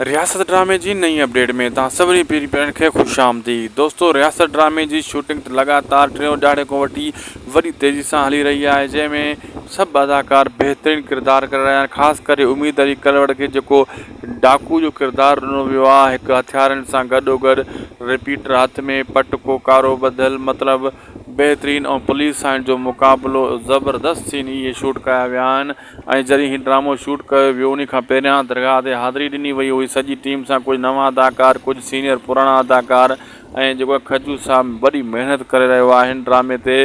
رياست ڊرامي جي نئين اپڊيٽ ۾ توهان سڀني پيري پيارن کي خوش آمديد دوستو رياست ڊرامي جي شوٽنگ لڳاتار ٽيون ڏهاڙي کان وٺي وڏي تيزي سان هلي رهي آهي جنهن ۾ سڀ اداڪار بهترين ڪردار ڪري رهيا آهن خاص ڪري اميد علي ڪلوڙ کي جيڪو ڊاڪو جو ڪردار ڏنو ويو آهي هڪ هٿيارن سان گڏو گڏ رپيٽر هٿ ۾ پٽڪو ڪارو ٻڌل مطلب بهترين ۽ پوليس سان جو مقابلو زبردست سين اهي شوٽ ڪيا ويا آهن ۽ جڏهن هي ڊرامو شوٽ ڪيو ويو انهي کان پهريان درگاهه تي حاضري ڏني وئي هئي سڄي ٽيم سان ڪجهه نوان اداڪار ڪجهه سينيئر پراڻا اداڪار ۽ جيڪو کجو صاحب وڏي محنت ڪري رهيو آهي هن ڊرامي تي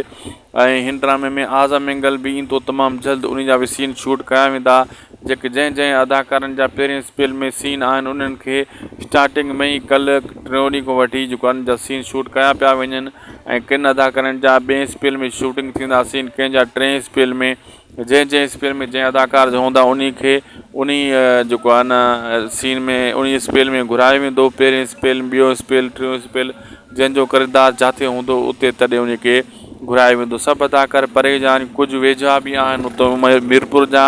۽ هن ڊرامي ۾ اعظم مينگل به ايندو تمام جلد انهي جا به سين شوٽ ڪيا ويندا جيڪي جنهن جنهن اداڪارن جا پهرين اسپيل ۾ سين آهن انهن کي اسٽارٽنگ ۾ ئي ڪلهه ٽيون ڏينهن کان وٺي جيڪو انهن جا سين شوٽ ڪيا پيا وڃن ۽ ڪن اداڪارن جا ٻئين اسپيل ۾ شوٽنگ ٿيندا سين ڪنهن جا ٽئين اسپيل ۾ جنهن جنهن اسپيل ۾ جنهن اداڪار جا هوندا انهي کي انهي جيڪو آهي نه سين ۾ انهي اسپيل ۾ گهرايو ويندو پهرين اسپيل ٻيو اسپيل ٽيون اسپيل جنهن جو ڪردار جاتي هوندو اتي تڏهن انهي کي گهرايو ويندو سڀ اداڪار پري جا آهن ڪجهه ويجها به آهن اتو ميرپور جا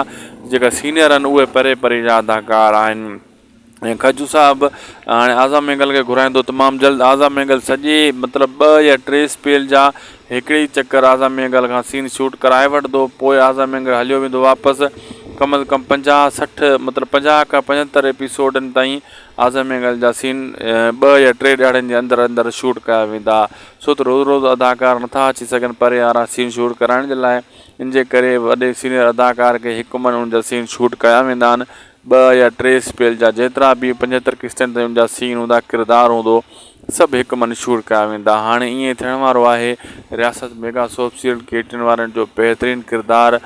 جيڪا سينئر آهن اهي پري پري جا اداڪار آهن ۽ کجو صاحب هاڻي اعظم مينگل کي گهرائيندو تمام جلد اعظم مينگل سڄي مطلب ٻه يا ٽي اسپيل جا هڪڙي ئي چڪر اعظم مينگل کان سين شوٽ ڪرائي وٺندو پوء اعظم مينگل هليو ويندو واپس ڪم از ڪم پنجاهه 60 مطلب 50 کان 75 ايپيسوڊن تائين اعظم مينگل جا سين ٻه يا ٽي ڏهاڙن جي اندر اندر شوٽ ڪيا ويندا ڇو ته روز روز اداڪار نٿا اچي سگهن پري وارا سين شوٽ ڪرائڻ جي لاء ان جي ڪري وڏي سينئر اداڪار کي هڪ من ان جا سين شوٽ ڪيا ويندا آهن ٻه يا ٽي اسپيل جا جيترا به 75 قسطن تائين ان جا سين هوندا ڪردار هوندو سڀ هڪ من شوٽ ڪيا ويندا هاڻي ائين ٿيڻ وارو آهي رياست ميگا سوپ سيريل ڪيٽن وارن جو بهترين ڪردار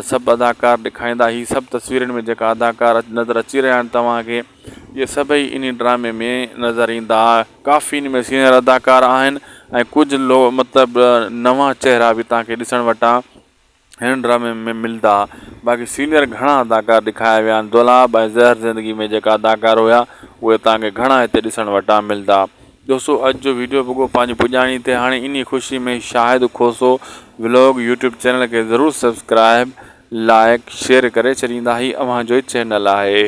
سڀ اداڪار ڏکائيندا هي سڀ تصويرن ۾ جيڪا اداڪار نظر اچي رهيا آهن توهان کي اهي سڀئي انهي ڊرامي ۾ نظر ايندا. ڪافي ان ۾ سينئر اداڪار آهن ۽ ڪجهه لو مطلب نوان چهرا به توهان کي ڏسڻ وٽان هن ڊرامي ۾ ملدا. باقي سينئر گهڻا اداڪار ڏکايا ويا آهن. دولاب ۽ زهر زندگي ۾ جيڪا اداڪار هيا اهي توهان کي گهڻا هتي ڏسڻ وٽان ملدا. دوستو اڄ جو ويڊيو پڳو پنهنجي پڄاڻي تي هاڻي انهي خوشي ۾ Shahid Khoso vlog YouTube channel کي ضرور سبسڪرائب لائڪ شيئر ڪري ڇڏيندا هي اوهان جو ئي چينل آهي.